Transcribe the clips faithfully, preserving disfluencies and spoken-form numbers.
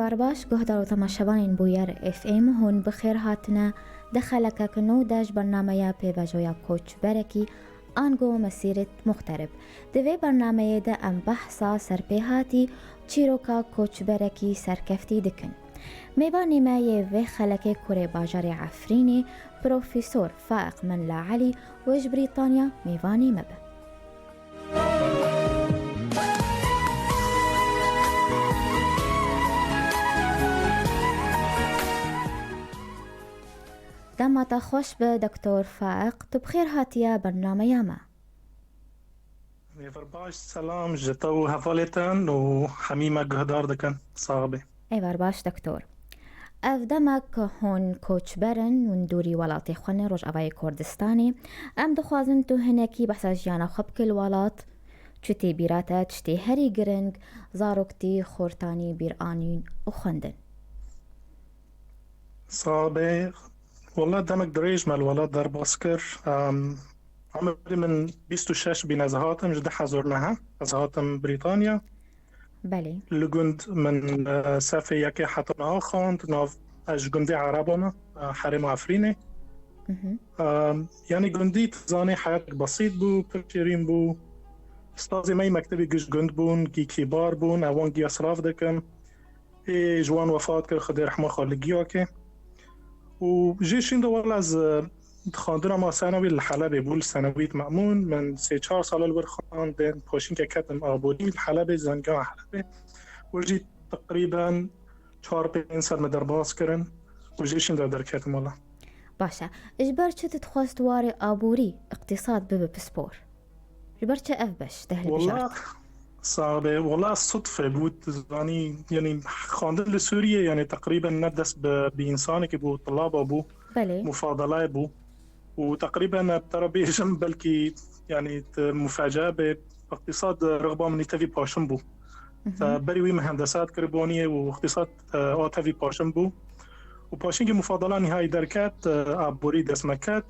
Erbaş guhdar û temaşevanên Bûyer F M, hûn bi xêr hatine di xelekek nû de ji bernameya pêvajoya koçberekî ango mesîret muxterib. Di vê bernameyê de em behsa serpêhatî çîroka koçberekî serkeftî dikin. Mêvanê me yê vê xelekê kurê bajarê Efrînê, Profesor Faiq Menla Elî, wê ji Brîtanya mêvanê me be. Dema te xweş be, Doktor Faiq, tu bi xêr hatiye bernameya me. Êvar baş, selam ji te û hevalê te û hemî me guhdar dikin. Sax be. Êvar baş, Doktor. Ev demek hûn koçber in, hûn dûrî welatê xwe ne, Rojavayê Kurdistanê. Em dixwazin tu hinekî behsa jiyana xwe bike li welat. Çi tê bîra te, tiştê herî giring, zaroktî, xortanî, bîranîn û xwendin. Sax be. Wela demek dirêj me li welat derbas kir. Em, Emirê min bîst û şeş bîn ez hatim, ji du hezar neh ez hatim Brîtanya. Belê. Li gund min, e, sefê yekê heta niha xwend, nav ez ji gundê Ereba me, e, herêma Efrînê. Mhm. E, Yanî gundî tu zanî heyatek besît bû, pir şêrîn bû. Ustazê me yê mektebê giş gund bûn, gî kîbar bûn, ewan giya silav dikim. Ê ji wan wefat kir, Xwedê rehma xwe li giya ke. Û jê şîn de wela ez, e, xwendina ma senewî li Helebê bû, li Senewît Me'mûn. Min sê çar sala li wir xwendin, paşînkê ketim aborî li Helebê, zanîngeha Helebê. Wir jî teqrîben çar pênc ser me derbas kirin û jê şîn de derketim wela. Baş e. Ji ber çi tu dixwest warê aborî, iqtîsad bibe pispor? Ji ber çi ev beş te hilbijart? Wela, sax be, wela sudfe bû, tu zanî, yanî xwendin li Sûriyê, yanî teqrîben ne dest bi, bi însanekî bû, tilaba bû, Belê. Mufadalayê bû. Û teqrîben te re bêjim, belkî, yanî tu mufeca be, iqtîsad rixba min tevî paşin bû. Mhm. Te berî wî min hendesat kiriboniyê û iqtîsad, e, a tevî paşin bû. Û paşinkî mufadala nihayî derket, e, aborî dest me ket.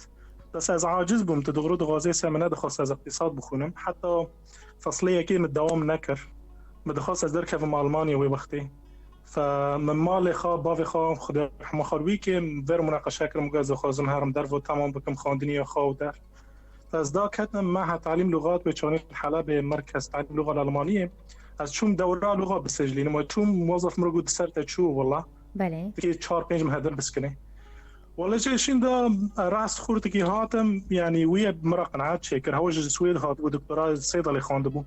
Bes ez aciz bûm, tu dixwir û dixwazê se min nedixwest ez iqtîsad bixwînim. Heta feslê yekê min dewam nekir. Min dixwest ez derkevim Almanya wê wextê. Fe min malê xwe, bavê xwe, Xwedê rehma xwe wî kê, ver munaqeşe kirim, ez dixwazim herim derve temam bikim xwendiniya xwe û der. Ez da ketim Meha Talîm Lugat wê çanî Helebê, Merkez Talîm Lugat Almaniyê. Ez çûm dewra luga biseclînim, ez çûm, muwezef min re got, di ser te çû, wela. Belê. Dikê çar pênc meh din biskine. Wela jê şîn de rast xurtikî hatim, yanî wî ye min re qenaet çêkir. Hewa ji Swêd hatibû, doktora Seydalê xwendibû.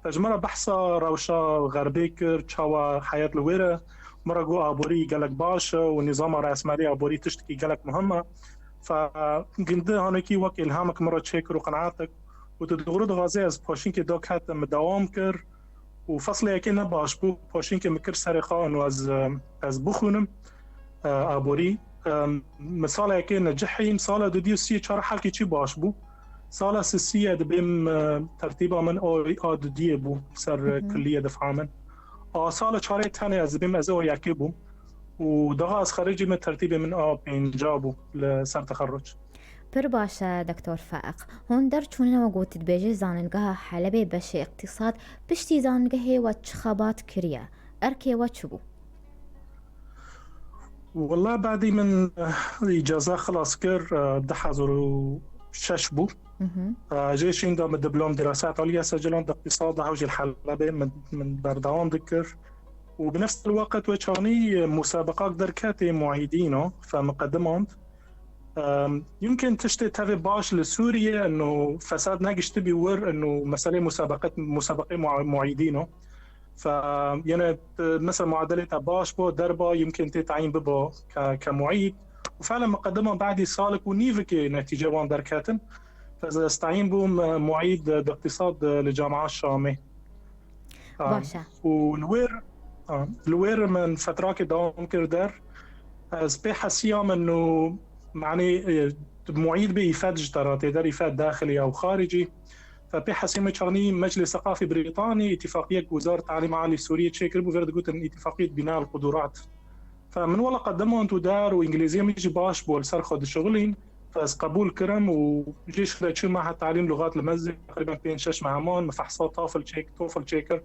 Te ji min re behsa rewşa xerbê kir, çawa heyet li wêr e. Min re got aborî gelek baş e û nîzama rêsmarî aborî tiştekî gelek muhim e. Fe gindi hanekî wek îlhamek min re çêkir û qenaetek. Û tu dixwir û dixwazê ez paşinkê da ketim, min dewam kir. Û feslê yekê ne baş bû, paşinkê min kir serê xwe û ez, ez bixwînim, e, aborî. E, Min sala yekê necihîm, sala dudiyê û siyê çar helkî çî baş bû. Sala sisiyê dibêm, e, tertîba min a, a dudiyê bû ser, e, Hı hı. Kulliyê dif'a min. A sala çarê tenê ez dibêm ez a yekê bûm. Û daha ez xericî min tertîbê min a pênca bû li ser texerruc. Pir baş e, Doktor Faiq. Hûn derçûne, wek gotî, dibêje zanîngeha Helebê beşê îqtîsad, piştî zanîngehê we çi xebat kiriye? Erkê we çi bû? Wela badî min, eh, îcaza xilas kir, eh, du hezar û şeş bû. Mhm. Eh, jê şîn de min diplom dirasat aliye secilon di îqtîsad de hewcî li Helebê min, min berdewam dikir. Û bi nefs el-waqt wê çaxnî, eh, musabeqak derketê muîdîno, fe min qedimand. Em, yumkin tiştê tevê baş li Sûriyê, eno fesad negiştibî wir, eno meselê musabeqet-, musabeqê mua-, muîdîn o. Fe, yene, t-, mesela muadelê te baş bo, derba, yumkin tê tayîn bibo ke, ke muîd. Û felen miqedima badî salik û nîvikê netîce wan derketin. Fe ez tayîn bûm, e, muîd di îqtîsad, e, li Camia Şamê. Baş e. Û li wêr, a, li wêr min fetrakê dewam kir der. Ez pê hesiya min û, manî, e, muîd bê îfet ji te re tê der, îfet daxilî ew xaricî. Fe pê hesiyê min çaxnî Meclî Seqafî Brîtanî, îtîfaqiyek Wezar Talîm Alî Sûriyê çêkiribû, vêr digotin îtîfaqiyet bina el qudurat. Fe min wela qedimand û der û îngilîziyê min jî baş bû, li ser xwe dişixulîn. Ez qebûl kirim û jê şûre çû meha talîm lugat li mezê, teqrîben pênc şeş meha man, min fehsa TOEFL çêk, TOEFL çêkir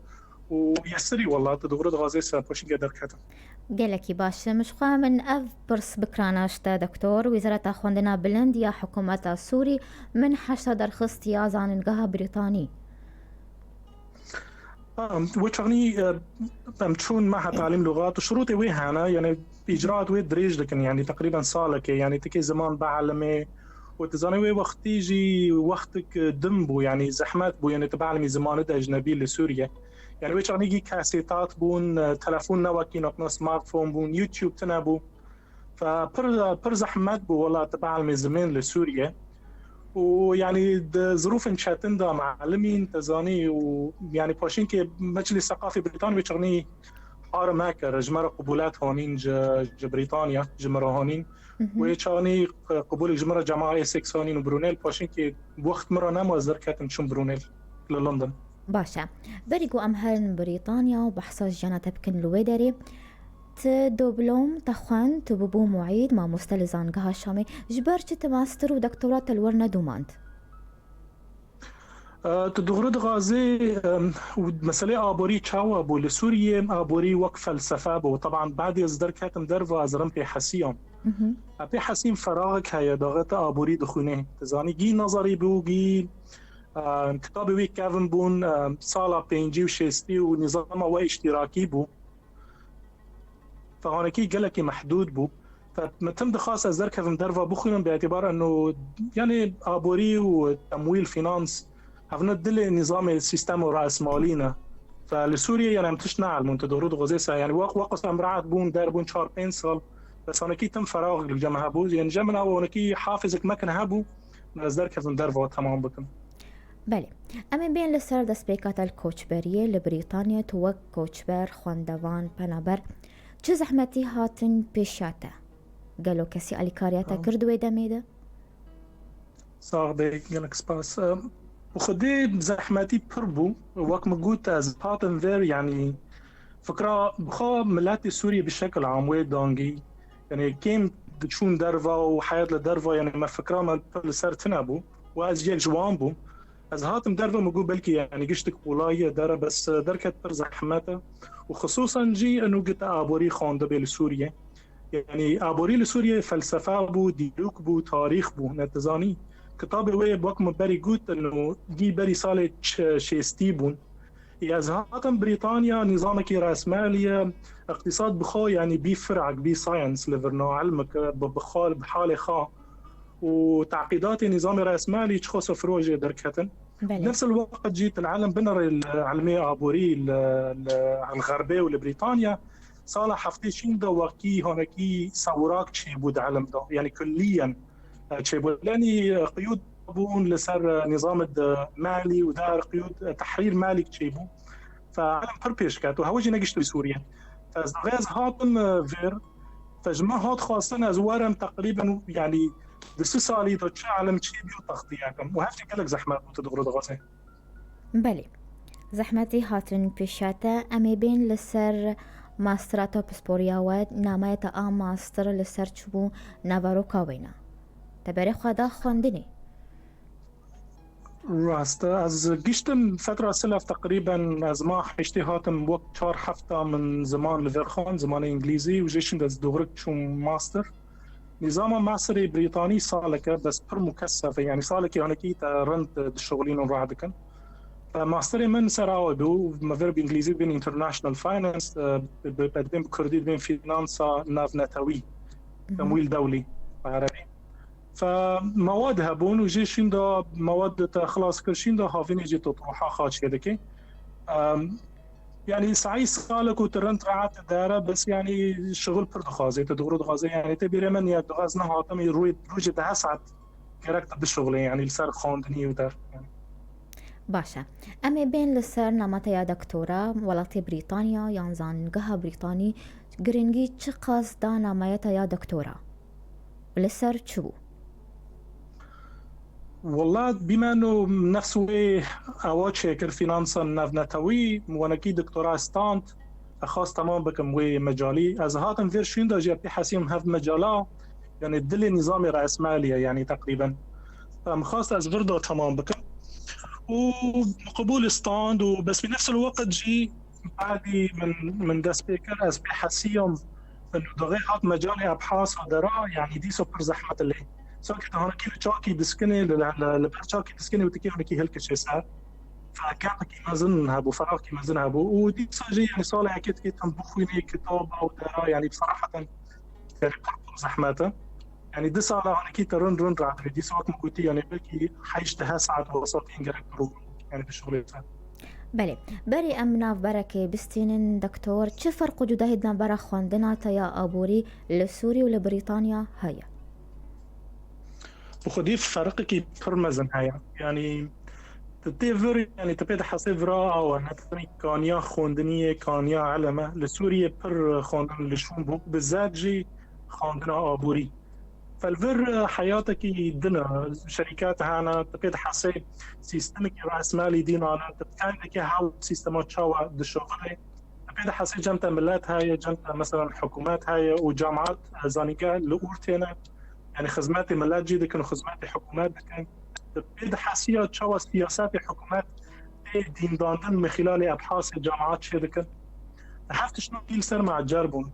û yesirî wela tu dixwir dixwazê ser paşînkê derketim. Gelekî baş. Min ji xwe min ev pirs bikirana ji te, doktor. Wezareta Xwendina Bilind ya hikûmeta Sûrî min heşta derxist ya zanîngeha Brîtanî. Wê çaxnî, e, em çûn meha talîm lûxat û şirûtê wê hene, yani îcraat wê dirêj dikin, yani teqrîben salekê, yani tikê ziman bielmê û tu zanî wê wextî jî wextik din bû, yani zehmet bû, yani tu bielmî zimanê de ecnebî li Sûriye. Yani wê çaxnî gî kesêtat bûn, e, telefon ne wekî nokna smartphone bûn, YouTube tune bû. Fe pir, pir zehmet bû wela tu bielmê zimên li Sûriye. Û yani di zirûfên çetin de melimîn, te zanî, û yani paşînkê Meclîs Seqafî Brîtanî wê çaxnî har me kir, ji me re qubûlet hanîn ji, ji Brîtanya, ji me re hanîn. Wê çaxnî qubûlek ji me re Cemaê Sêks hanîn û Brunel, paşînkê wext min re nema ez derketim çûm Brunel li London. Baş e. Berî ku em herin Brîtanya û behsa jiyana te bikin li wê derê, tu doblom te xwend, tu bûbû muîd, mamoste li Zangeha Şamê. Ji ber çi tu master û doktora te li wir nedûmand? E, tu dixwî dixwazî, em, û meselê aborî çawa bû? Li Sûriyê aborî wek felsefe bû. Teban, badê ez derketim derva, ez rim pê hesiyam. Mhm. E, pê hesiyim feraxek heye, daxê te aborî dixwînê. Tu zanî, gî nazarî bû, gî, e, kitabê wî kevin bûn, e, sala pêncî û şêstî û nîzama we îştîrakî bû. Fehanekî gelekî mehdûd bû. Fe min tim dixwast ez derkevim derva bixwînim, bi îtibar eno, yani aborî û temwîl, finans, hevne dilê nîzamê sîstemo raesmalî ne. Fe li Sûriyê, yani em tişt neelmûn, tu doğru dixwazê se, yani wek, wek em rahat bûn, der bûn çar pênc sal, bes hanekî tim ferax li cem hebû, yani cem min ew hanekî hafizek mekin hebû, ez derkevim derva temam bikim. Belê. Em ê bên li ser destpêka te li koçberiyê li Brîtanyê, tu wek koçber, xwendevan, penaber, çi zehmetî hatin pêşiya te? Gelo kesî alîkariya te kir di wê demê de? Sax be, gelek spas. Em, bi xwedê zehmetî pir bû. Wek min got, ez hatim vêr, yanî fikra bi xwe miletê Sûriyê bi şekil am wê dangî. Yani kêm diçûn derva û heyat li derva, yani me fikra me pir li ser tune bû. Û ez yek ji wan bûm. Ez hatim derve, min got belkî yani giştik qolay ye dere, bes derket pir zehmet e. Û xisûsan jî eno git aborî xwendibê li Sûriyê. Yani aborî li Sûriyê felsefe bû, dîrok bû, tarîx bû, ne tu zanî. Kitabê wê wek min berî got, eno gî berî salê ç-, şêstî bûn. Ez hatim Brîtanya, nîzamekî resmelî ye, îqtîsad bi xwe, yanî bî firek, bî science li vir na, ilmek, bi, bi xwe, bi halê xwe û teqîdatê nîzamê resmelî çi xwe sifir jê derketin. Belê. Nefs el-weqt jî tu li ilim binirê li ilmê aborî li, li, li Xerbê û li Brîtanya, sala heftê şîn de wekî hanekî sewrak çêbû di ilim de, yanî kulliyen, e, çêbû. Lenî, e, qiyûd bûn li ser, e, nîzamê di malî û dar qiyûd, e, tehrîr malîk çêbû. Fe ilim pir pêş ket û hewe jî negişt wî Sûriye. Fe ez, ez hatim, e, vêr. Fe ji me hat xwestin ez werim teqrîben, yanî di sî salî de çi ilim çêbû textiye kim. Û her tişt gelek zehmet bû, tu dixwî dixwazî. Belê. Zehmetî hatin pêşiya te. Em ê bên li ser mastera te, pisporiya we, nameya te a master li ser çi bû, naveroka wê ne? Te berê xwe da xwendinê. Rast e, ez giştim fetra silef teqrîben, ez ma heştê hatim, wek çar hefta min ziman li vir xwend, zimanê îngilîzî, û jê şîn de ez dogrik çûm master. Nîzama masterê Brîtanî salek e, bes pir mukesef e, yanî salekê hanekî te rind dişuxulînin, rah dikin. E, masterê min ser awe bû, me vir bi îngilîzî dibên International Finance, e, bi, bi, dibên bi kurdî dibên finansa navnetewî, Mhm. temwîl dewlî, bi erebî. Fe mewad hebûn û jê şîn de mewad te xilas kir, şîn de havînê jî tu ruha xwe çêdikî. Em, yanî sey salek û tu rind rahat dere, bes yanî şixul pir dixwazê, tu dixwî dixwazê, yanî te bîrê min ya dixwaz nehatim, rûyê, rojê deh saet gerek tu bişixulê, yanî li ser xwendinî û der. Baş e. Em ê bên li ser nameta ya doktora, welatê Brîtanya yan zanîngeha Brîtanî giringî çiqas da nameta ya doktora? Li ser çi bû? Wela bîmeno nefs wê ewa çêkir finansa navnetewî, wenekî doktora stand, e, xwest temam bikim wê mecalî. Ez hatim vêr şûn de jî pê hesiyim hev mecala, yani dilê nîzamê resmelî ye, yani teqrîben. Em xwest ez vir de temam bikim. Û qubûl stand û bes wî nefs el weqt jî badî min, min dest pê kir, ez pê hesiyim Eno daxê hat mecalê ebhasa dera, yanî dîsa pir zehmet lê. Sakê te hanekî li çakî diskinê, li, li, li ber çakî diskinê û tikê hanekî hilkişê ser. Fe gapekî mezin hebû, feraqkî mezin hebû. Û dîsa jî, yanî sala yekê tikê tim bixwînê kitaba û dera, yanî bi seraheten, yanî pir pir zehmet e. Yanî di sala hanekî te rind rind radibê. Dîsa wek min gotî, yanî belkî heşt deh saet wesatîn gerek bi rû, yanî bi şixulê ser. Belê. Berî em navberekê bistînin, doktor, çi ferq û cudahî di navbera xwendina te ya aborî li Sûrî û li Brîtanya heye? Bi xwedî ferqekî pir mezin heye. Yanî, tu tê vir, yanî, tu pê dihesê vira awe, ne tenê kaniya xwendiniyê, kaniya elem e. Li Sûriyê pir xwendin li şûn bû, bi zad jî xwendina aborî. Fel vir, e, heyatekî din e, şerîkat hene, tu pê dihesê sîstemekî rasmalî dîn ane, tu bi tendekê hew sîstema çawa dişuxile, tu pê dihesê cem te milet heye, cem te, meselen, hikûmet heye û cemaat, e, zanîngeh li ûr têne. Yanî xizmetê milet jî dikin û xizmetê hikûmet dikin. Tu pê dihesiya çawa siyasetê hikûmet tê dîndandin min xîlalê ebhasê cemaat çê dikin. Heft tişt gî li ser me ecer bûn.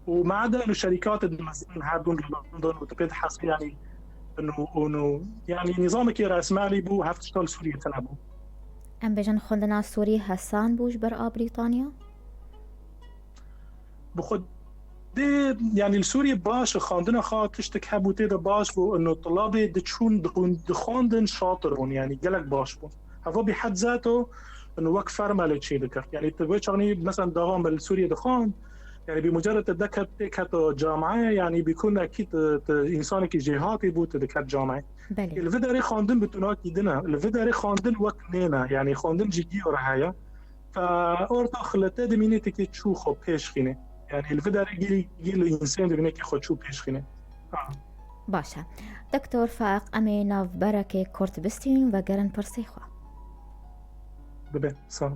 Û me de û şerîkatê di mezin her dûn li London û tu pê dihesê, yanî, û, û, û, yanî nîzamekî resmalî bû, heft tişta li Sûriyê tune bû. Em bêjin xwendina Sûrî hesan bû ji ber a Brîtanya? Bi xwedê, yanî li Sûriyê baş e, xwendina xwe tiştek hebû tê de baş bû, ino tulabê diçûn dixwin-, dixwendin şatir bûn, yanî gelek baş bûn. Heva bîhed zato, ino wek fermelê çê dikir. Yanî tu vê çaxnî, meselen, dawa me li Sûriyê dixwend, yanî bi mucerred te deket tê keto camiye, yanî bikun ekî tu, tu însanekî jêhatî bû, tu diket camiye. Belê. Li vê derê xwendin bi tunakî din e. Li vê derê xwendin wek nêne. Yanî xwendin ji gî re heye. Fe ortax li te dimînê tikê çû xwe pêş xînê. Yanî li vê derê gî, gî li însên dimînê kê xwe çû pêş xînê. Ha. Baş e. Doktor Faiq, em ê navberekê kurt bistînin, vegerin pirsê xwe. Dibe, sağ ol.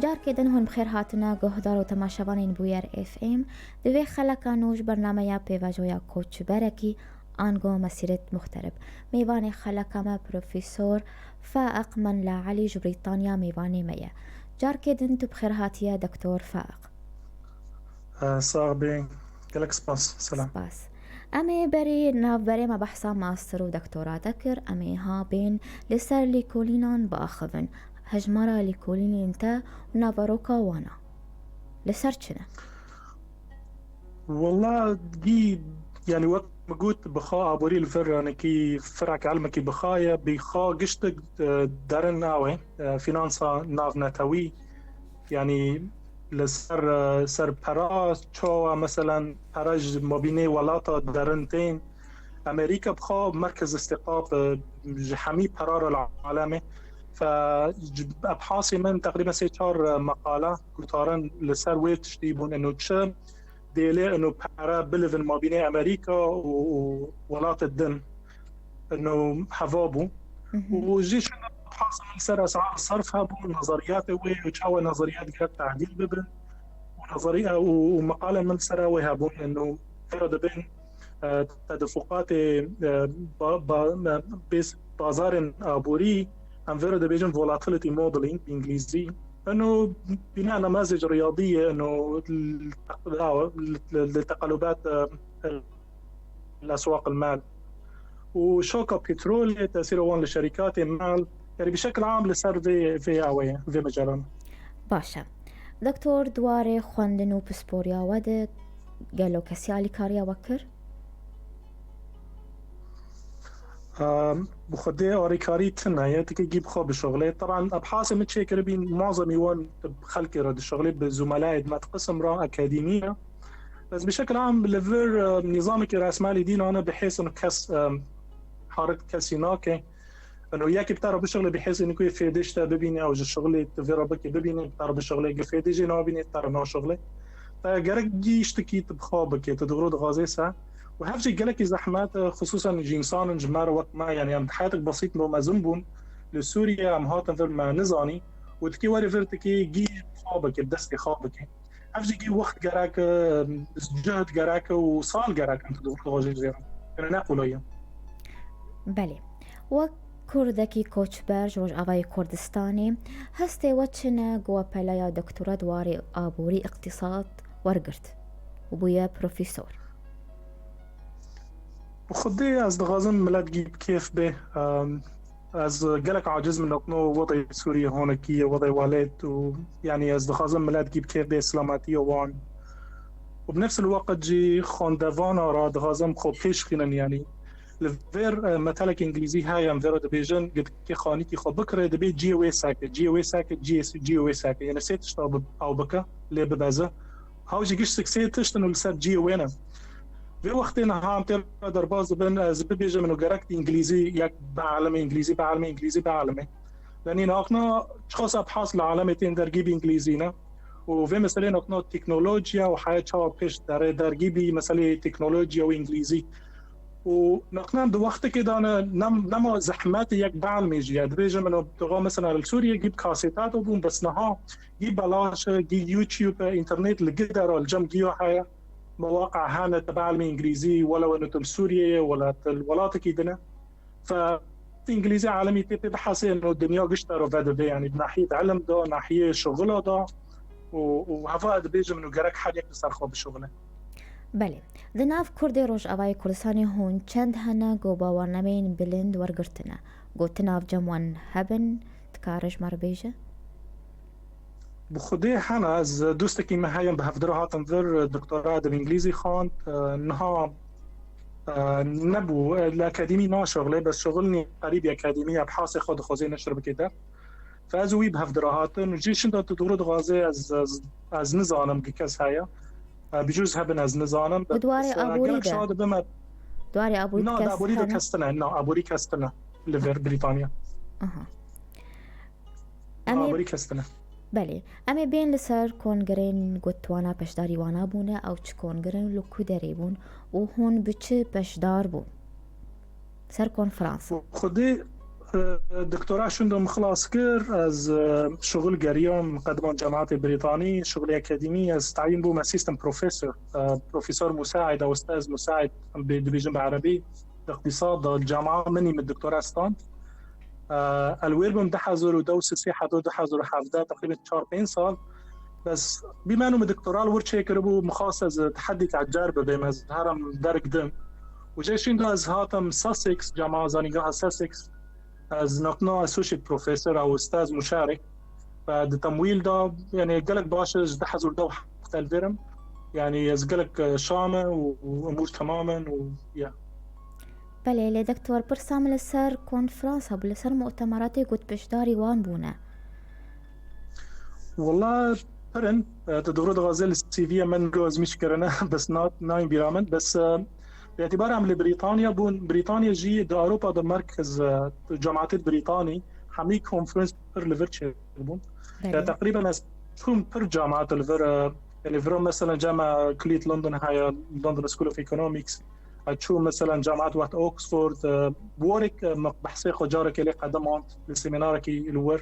Carkê din hûn bi xêr hatine, guhdar û temaşevanên Bûyer F M. Di vê xeleka nû ji bernameya pêvajoya koçberekî, ango mesîret muxterib. Mêvanê xeleka me Profesor Faiq Menla Elî ji Brîtanya mêvanê me ye. Carkê din tu bi xêr hatiye, Doktor Faiq. Eh, sax bê. Gelek spas. Selam. Spas. Em ê berê navberê me behsa master û doktora te kir. Em ê ha bên li ser lêkolînan biaxivin. Hejmara lêkolînên te û naveroka wana li ser çi ne? Wela gî, yanî wek min got, bi xwe aborî li vir, yanî kî firak elmekî bi xwe ye, bi xwe giştik, e, derin nawe, e, fînansa navnetewî, yanî li ser, e, ser pera, çawa, meselen, pera ji mabînê welata derin tên. Amerîka bi xwe merkez îstîqaf, e, ji hemî pera re li alemê. Fe, ji, ebhasê min teqrîben sê çar, e, meqale, gotarin li ser wê tiştî bûn, eno çi dêlê, eno pere bilivin mabînê Amerîka û, û welatê din, eno heva bû. Mhm. Û jî şûna ebhasê min li ser esrar serf hebû, nezeriyatê wê û çawa nezeriyat gerek tadîl bibin. Û nezeriya û, û meqalên min li ser ew ê hebûn, eno têra dibên, e, tedefuqatê, e, ba-, ba-, e, bês-, bazarên aborî, em vê re dibêjin volatility modeling bi îngilîzî. Eno bîne nemezê ji riyadî ye, eno li, li, li teqelûbat, e, li eswaq el-mal. Û şoka petrolê, tesîra wan li şerîkatê mal, yanî bi şekil am li ser vê, vê awê ye, vê mecalan. Baş e. Doktor, di warê xwendin û pisporiya we de gelo kesî alîkariya we kir? Em, bi xwedê alîkarî tune ye, tikê gî bi xwe bişuxulê. Teban, ebhasê min çêkiribîn, muazemî wan bi xelkê re dişuxulê, bi zûmelayê di me di qisim re, akademî ye. Bes bi şekil am li vir, e, nîzamekî resmalî dîn ane bi hêsin kes, e, harik kesî nake. Eno yekî bi te re bişixlê bi hêzê nîkoyê fêdê ji te bibîne, ew ji şixlê tu vê re bikê bibîne, bi te re bişixlê gi fêdê jê nabîne, bi te re naşixlê. Te gerek gî tiştekî tu bi xwe bikê, tu dixwî dixwazê se. Û hev jî gelekî zehmet e, xisûsen ji însan in, ji me re wek me, yanî em di heyetek besît bo mezin bûn. Li Sûriye em hatin vir me nizanî. Û tikê werê vir tikê gî bi xwe bikê, bi destê xwe bikê. Ev jî gî wext gerek e, cihd gerek e û sal gerek in, tu dixwî dixwazê jê re. Yanî ne qolay e. Belê. Wek Kurdekî koçber ji Rojavayê Kurdistanê, hestê we çi ne ku we peleya doktora di warê aborî, îqtîsad, wergirt û bûye profesor? Bi xwedê ez dixwazim milet gî bi kêf bê. Em, ez gelek aciz min, nokno wedê Sûriyê honekî ye, wedê welêt û, yanî ez dixwazim milet gî bi kêf bê, silametiya wan. Û bi nefs el-weqt jî xwendevana re dixwazim xwe pêş xînin, yanî li vêr, e, metelek îngilîzî heye, em vê re dibêjin, gidikê xanîkî xwe bikire, dibê ciyê wê seke, ciyê wê seke, ciyê, ciyê wê seke. Yanî sê tişta bi-, ew bike, lê bibeze. Haw jî giştik sê tişt in û li ser ciyê wê ne. Vê wextê niha em tê re derbas dibin, ez bibêjim min û gerek îngilîzî yek bielime, îngilîzî bielime, îngilîzî bielime. Lenî naqna çiqas ebhas li alemê tên dergî bi îngilîzî ne. Û vê meselê naqna teknolojiya û heye çawa pêş derê dergî bî meselê teknolojiya û îngilîzî. Û naqna em di wextekê de ne, nem-, nema zehmet yek bielmê jî ye. Dibêjim min û dixa mesela li Sûriyê gî bi kaseta de bûn, bes niha gî belaş e, gî YouTube e, înternet li gidera li cem giya heye. Mewaqa hene te bielmê îngilîzî, welew eno tu li Sûriyê ye, wela tu li welatekî din e. Fe îngilîzî alemî tê pê bihesê, eno dinya giş te re vedivê, yanî di nahiyê de ilim de, nahiyê şixula de û, û heva dibêjim eno gerek her yek li ser xwe bişixule. Belê. Di nav Kurdê Rojavayê Kurdistanê hûn çend hene ku bawarnameyên bilind wergirtine? Ku tu nav cem wan hebin, dikare ji me re bêje? Bi xwedê hene, ez dostekî me heye, em bi hevdira hatin vir, doktora edeb îngilîzî xwend, e, niha, e, nebû, e, li akademî naşixile, bes şixil nî qerîbî akademî, ebhasê xwe dixwazê neşir bike der. Fe ez û wî bi hevdira hatin, û jî şinda tu dûrû dixwazê, ez, ez, ez nizanim ki kes heye. E, bi cûz hebin ez nizanim, Û di warê bes, e, aborî gelek de? Şa dibime. Di warê aborî Na, kes di aborî de hene? Kes tine, na, aborî kes tine li vir Brîtanya. Aha. Em ê Aborî kes tine. Belê. Em ê bên li ser kongreyên ku tu wana beşdarî wana bûne, ew çi kongre in, li ku derê bûn û hûn bi çi beşdar bûn? Ser konferans. Xwedê, e, doktora şûnda min xilas kir, ez, e, şixul geriyam qediman cemaetê Brîtanî, şixulê akademî, ez tayîn bûm assistant professor, e, profesor musaid, ew ustaz musaid, em bê dibêjin bi erebî. Di îqtîsad de li cama min î min doktora stand. Eh, el wêr bim du hezar û deh û sisê heta du hezar û hevdeh, teqrîben çar pênc sal. Bes bî min û min doktora li wir çêkiribû, min xwest ez tehdîka cer bibêm, ez herim derg dim. Û jê şîn de ez hatim Sussex, cama zanîngeha Sussex. Ez nakna associate professor û ustaz muşarik. Ve di temwîl de, yani gelek baş e, ji du hezar û deh heft el verim. Yani ez gelek, e, şam e û, û emûr temam in û ya. Belê, lê doktor, pirsa min li ser konferans hebû, li ser mutemeratê ku tu beşdarî wan bûne. Wala pir in, e, tu doğru dixwaze li C V ya min go ez mîş kirine, bes na, nayên bîra min, bes, e, bi îtîbar em li Brîtanya bûn, Brîtanya jî di Ewropa de merkez, e, cemaetê Brîtanî, hemî konferans pir li vir çêbûn. Belê. Ya teqrîben ez çûm pir cemaet li vir, e, yani vira mesela cema Kulliyet London heye, London School of Economics, e, çûm mesela cemaet wexta Oxford, e, bi warek, e, me behsê xwe carekê lê qedimand li semînarekî li wir.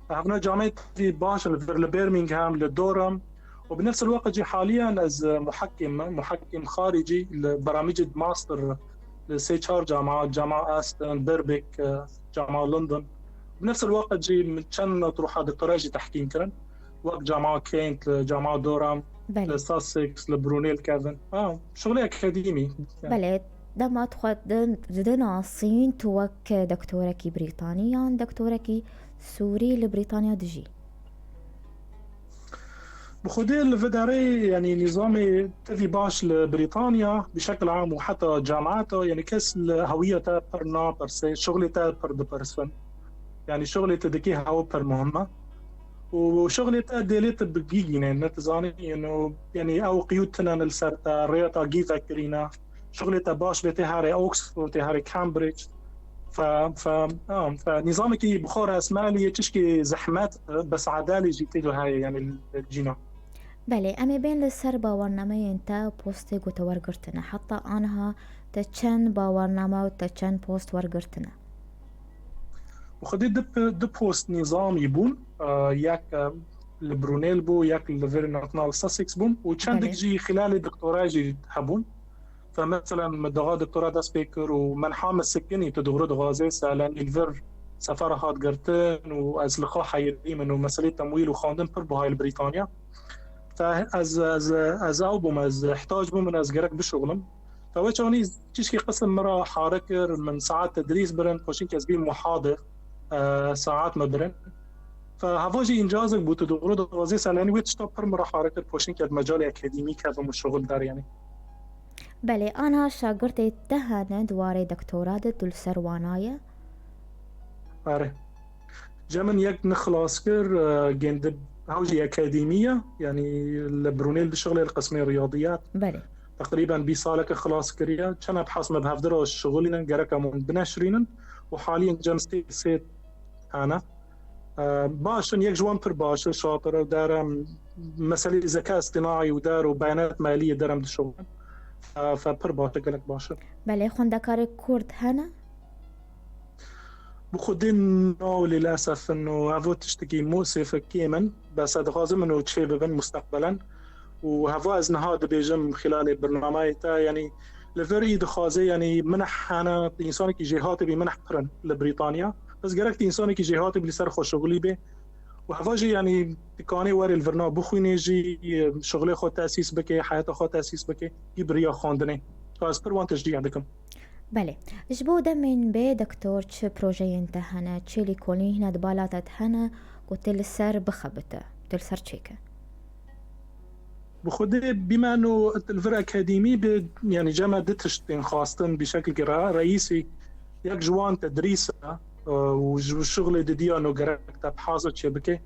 E, hevna cemaetî baş li vir li Birmingham, li Durham, û bi nefs el-weqt jî haliyan ez, e, muhekkim me, muhekkim xaricî li beramicî master li sê çar cama, cama Aston, Birkbeck, e, cama London. Bi nefs el-weqt jî min çend etroha doktora jî tehkîm kirin. Wek cama Kent, li cama Durham, Belê. Li Sussex, li Brunel Kevin. Ha, şixulê akademî. Yani. Belê, dema tu xwe di, di nasîn tu wek doktorekî Brîtanî yan doktorekî Sûrî li Brîtanya dijî? Bi xwedê li vê derê, yanî nîzamê tevî baş li Brîtanya, bi şekil am û heta cemaeta, yanî kes li hewiya te pir napirse, şixulê te pir dipirsin. Yanî şixulê te dikê hewa pir muhim e. Û şixulê te dêlê te bigîgîne, ne tu zanî, yanî, yanî ew qiyûd tine li ser te, rêya te gî vekirîne. Şixulê te baş bê tê herê Oxford, tê herê Cambridge. Fe, fe, ha, fe nîzamekî bi xwe resmelî yê çişkî zehmet, bes edalî jî tê de heye, yanî li cîna. Belê, em ê bên li ser bawernameyên te, postê ku te wergirtine. Heta aniha te çend bawername û te çend post wergirtine? Xwedî du, du post nîzamî bûn. E, yek, e, li Brunel bû, yek li vir National Sussex bûn û çendik Belê. jî xîlalê doktora jî hebûn. Fe, meselen, min daha doktora dest pê kir û menha min sikinî, tu dixwî dixwazê, selenî li vir sefera hat girtin û ez li xwe heyirî min û meselê temwîl û xwendin pir buha ye li Brîtanya. Fe ez, ez, ez ew bûm, ez ihtiyac bû min, ez gerek bişuxulim. Fe wê çaxanî çişkî qisim min re hare kir, min saet tedrîs birin, paşîn kes bî muhadir, e, saet me birin. Fe heva jî încazek bû, tu dixwî dixwazê, selenî wê tişta pir min re hare kir, paşîn kes mecalê akademî kevim û şuxul der, yanî. Belê, aniha şagirtê te hene di warê doktora de, tu li ser wana ye? Erê. Cem min yek nixlas kir, e, gêndi hew jî akademî ye, yanî li Brunel dişuxulê li qismê riyadiyat. Belê. Teqrîben bîst saleke xilas kiriye. Çend ebhas me bi hevdira şixulînin, gerek em hûn bineşirînin û halî cem sê, sê hene. E, baş in, yek ji wan pir baş e, şatir e, derem meselê zeka istinaî û der û beyanat maliyê derem dişuxulin. E, fe pir baş e, gelek baş e. Belê, xwendekarê Kurd hene? Bi xwedî na, lîlesef in û evo tiştekî mûsîf kêm in, bes ez dixwazim min û çê bibin musteqbelen. Û heva ez niha dibêjim xîlalê birnameyê te, yanî li vir î dixwazê, yanî min hene, însanekî jêhatî bî, min pir in li Brîtanya. Bes gerek tu însanekî jêhatî bî, li ser xwe şixulî bê. Û heva jî, yanî, dikanê werê li virna bixwînê jî, şixulê xwe tesîs bike, heyata xwe tesîs bike, î bi riya xwendinê. Ka ez pir wan teşcîh dikim. Belê. Ji bo demên bê, doktor, çi projeyên te hene, çi lêkolîn hene di bala te de hene ku tu li ser bixebite, tu li ser çêke? Bi xwedê bîmen û li vir akademî bê, yanî cem me du tişt tên xwestin, bi şekilkî re-, reîsî, yek ji wan tedrîs e, e, û ji şixulê didiya no gerek te bihasa çê bike.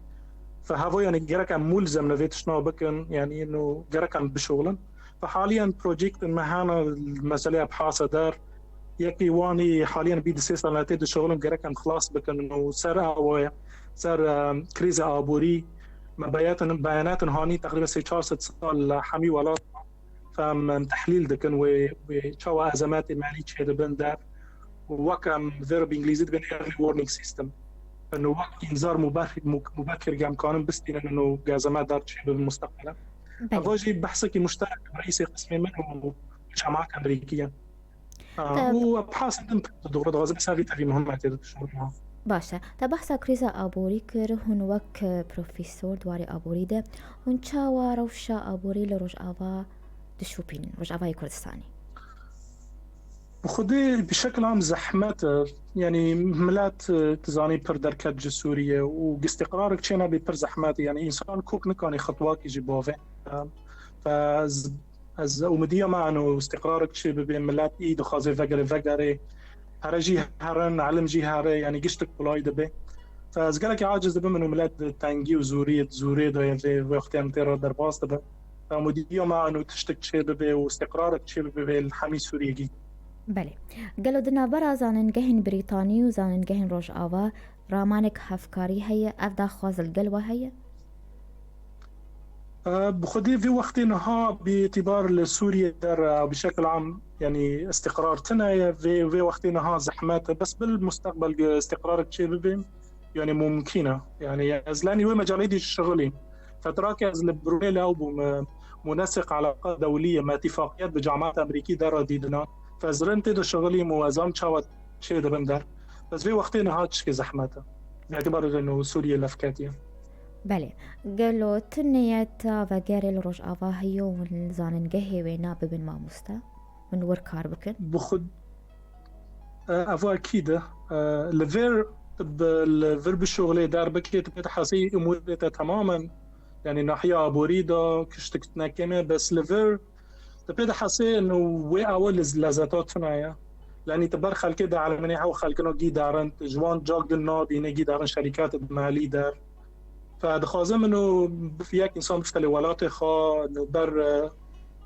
Fe heva, yanî gerek em mulzem ne vê tiştna bikin, yanî no gerek em bişuxulin. Fe haliyen projektên me hene, meselê ebhasa der, yekî wanî haliyen bî di sê sal tê dişuxulin, gerek em xilas bikin û ser awe, ser, e, krîza aborî, me beyatin, beyanatên hanî teqrîben sê çar sed sal li hemî welat em, em tehlîl dikin wê, wê çawa ezemetê malî çêdibin der û wek em vê re bi îngilîzî dibên early warning system. Û wek înzar muber-, mu-, mubekir em kanin bistînin û ezemet der çêbibin musteqbelen. Belê. Eva jî behsekî muşterek reîsê qismê min û cemaat Amerîkî ye. Ha, Te- û ebhasên din pir dixwî dixwazim ser vî tevî muhim tê de dişuxulin. Baş e. Te behsa krîza aborî kir, hûn wek, e, profesor di warê aborî de, hûn çawa rewşa aborî li Rojava dişopînin, Rojavayê Kurdistanê? Bi xwedê bi şekil am zehmet e. Yanî milet, e, tu zanî pir derket ji Sûriye û istiqrarek çênebî pir zehmet e. Yanî însan kok nikanî xitwakî jî bavê. E, ez, ez umidiya me eno istiqrarek çê bibê, milet î dixwazê vegere, vegere. Pere jî herin, elim jî here, yanî giştik kolay dibe. Fe ez gelekî aciz dibim, min û milet di tengî û zûriyê, zûrê de ye, vê wextê em tê re derbas dibin. Fe umidiya me eno tiştek çê bibe û istiqrarek çê bibe li hemî Sûriyekî. Belê. Gelo di navbera zanîngehên Brîtanî û zanîngehên Rojava ramanek hevkarî heye, ev daxwaz li gel we heye? E, bi xwedî vê wextê niha bi îtîbar li Sûriyê der, e, bi şekil am, yanî istiqrar tune ye, vê, vê wextê niha zehmet e, bes bil musteqbel ge istiqrarek çê bibe, yanî mumkîn e. Yanî ez lenî wê mecalê dî şixilîm. Fetrake ez li Brunel ew bûm, e, muneseq eleqa dewlî ye, me îtifaqiyet bi cemaat Amerîkî der re dîdina. Fe ez rind tê de şixilîm û ez am çawa çê dibim der. Bes vê wextê niha tişkê zehmet e. Bi îtîbarê ku Sûriye levketiye. Belê. Gelo tu niyeta vegerê li Rojava heye û hûn li zanîngehê wêna bibin mamoste? Hûn wir kar bikin? Bi xwe, e, ev ekîd e. E, li vir, tu bi, li vir bişuxulê der bikê, tu pê dihesî umûrê te temamen, yanî nahiya aborî de kiştik tune kêm e, bes li vir tu pê dihesê û wê ew li lezeta tune ye. Lenî tu ber xelkê de elmenê hew xelkino gî derin, tu ji wan cak din nabînê gî derin şerîkatê di malî der. Fe dixwazim min û bif-, yek însan bifte li welatê xwe, li ber, e,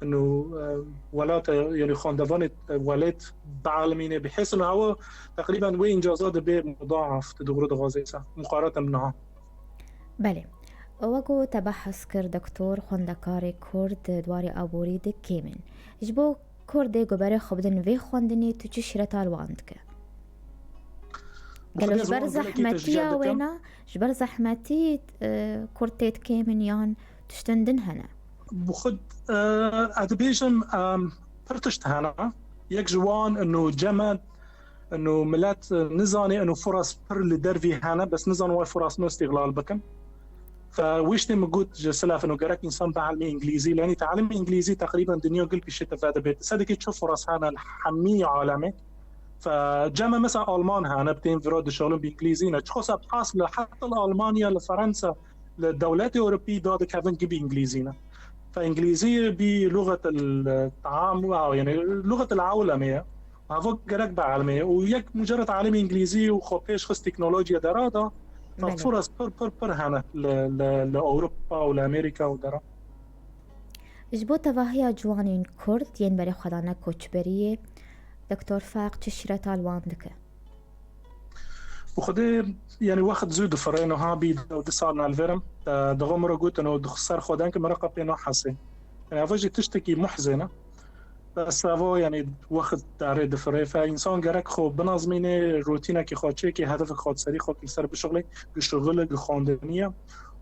انه، آه، ولات، يعني، خوندوانت، آه، ولات بعالمينه بحيث انه هو تقريبا وين جازات بي مضاعف تدغرو دغازيسا مقارنة بنها. بەێ، وەکو تەبەحس کرد دکتۆر خوندەکارێ کورد دواری ئابووری دکێمن. Ji bo kurdê guberê xwe bidin vê xwendinê tu çi şireta li wan dike? Gelo ji ber zehmetiya wêna, ji ber zehmetî, e, kurd tê dikêmin yan tiştin din hene? Bi xwe, e, ez dibêjim, e, pir tişt hene. Yek ji wan ino ceme ino milet, e, nizane ino furas pir li dervî hene, bes nizan way furas no îstîxlal bikin. Fe wiştê min got ji silaf ino gerek însan bielmê îngilîzî, lenî teelmê îngilîzî teqrîben dinya gil pişê te vedibêt. Sedekî çi furas hene li hemî alemê. Fe ceme mesela Alman hene, bi tên vira dişalin bi îngilîzî ne. Çiqas ev asl heta li Almanya, li Fransa, li dewletê Ewropî dadikevin gibi îngilîzî ne. Fe îngilîzî bî luxet el taam û yani luxet el awlemê ye. Hava gerek be elmê û yek mucerred alemê îngilîzî û xwe pêş xist teknolojiye dera da. Fe furas pir pir pir hene li, li, li Ewropa û li Amerîka û dera. Ji bo tevahiya ciwanên kurd yên berê xwe dane koçberiyê, Doktor Faq çi şireta li wan dike? Bi xwedê, yani wext zû difirê, niha bî du sal nalverim. Dixa min re gotin û di ser xwe denkim, min re qe pê nahesê. Yani eva jî tiştekî muhzê ne. Bes eva, yani wext darê difirê. Fe însan gerek xwe binazmînê, rotînekî xwe çêkê, hedefek xwe serî xwe kî ser bişuxlê, gi şuxil, gi xwendiniye.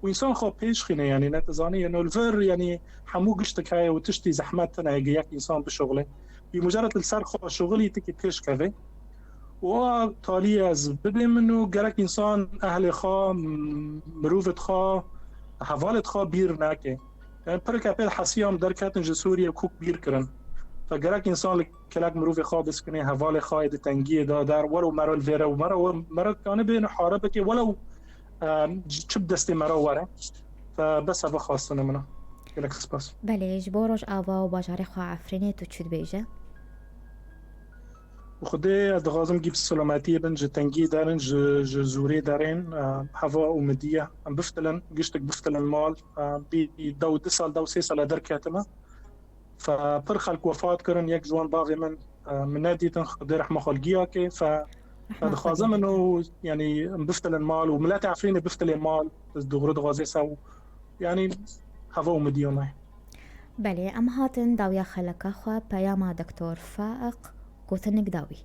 Û însan xwe pêş xîne, yani ne dizanî, yani li vir, yani hemû giştek heye û tiştî zehmet tine, gi yek însan bişuxlê. Bi mucerred li ser xwe şuxilî tikî pêş keve. Û a taliyê ez bibê min û gerek însan ehlê xwe, m-, mirovê xwe, hevalê xwe bîr nake. Yani pirke pê hesiyam derketin ji Sûriye kok bîr kirin. Fe gerek însan li kelek mirovê xwe biskine, hevalê xwe yê di tengiyê de der, were û mero li vêre û mero, mero kane bêne hare bike, welew, em, çi bi destê mero were. Fe bes eva xwestine min e. Gelek spas. Belê, ji bo Rojava û bajarê xwe Efrînê tu çi dibêje? Bi Xwedê ez dixwazim gî bi selametiyê bin, ji tengî derin, ji, ji zûrê derên, e, heva û midiye. Em biftilin, giştik biftilin mal. E, bî dew du sal, dew sê sal e derketime. Fe pir xelk wefat kirin, yek ji wan bavê min, e, min nedîtin, Xwedê rehma xwe li giya ke. Fe, fe dixwazim min û, yani, em biftilin mal û miletê Efrînê biftilê mal, ez dixwazim se û, yani, heva û midiya me. Belê, em hatin dawiya xeleka xwe, peyama Doktor Faiq, gotinik dawî.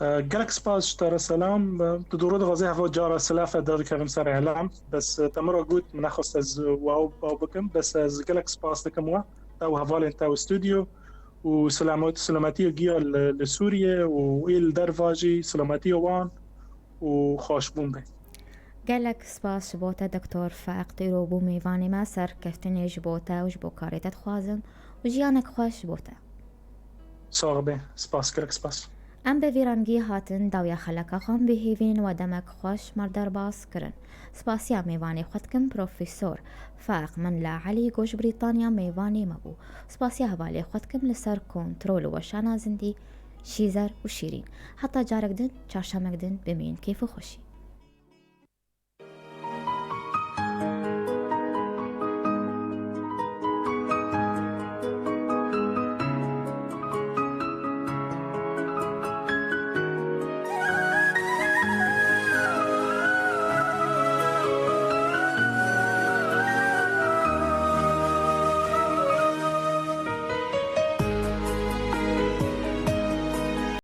E, gelek spas ji te re selam. E, tu dûrû dixwazî heva cara silafe derdikevim ser elam. Bes, e, te min re got, min nexwest ez waw baw bikim. Bes ez gelek spas dikim we. Te û hevalên te û stûdyo. Û selamet-, selametiya giya li, li Sûriye û ê li derva jî selametiya wan û xweşbûn be. Gelek spas ji bo te Doktor Faiq, tu îro bû mêvanê me, serkeftinê ji bo te û ji bo karê te dixwazim û jiyanek xweş ji bo te. Sax be, spas, gelek spas. Em bi vî rengî hatin dawiya xeleka xwe, em bi hêvînin we demek xweş me derbas kirin. Spasiya mêvanê xwe dikim Profesor Faiq Menla Elî, ku ji Brîtanya mêvanê me bû. Spasiya hevalê xwe dikim li ser kontrol û weşana zindî Şîzer û Şîrîn. Heta carek din, çarşemek din, bimînin kêf û xweşî.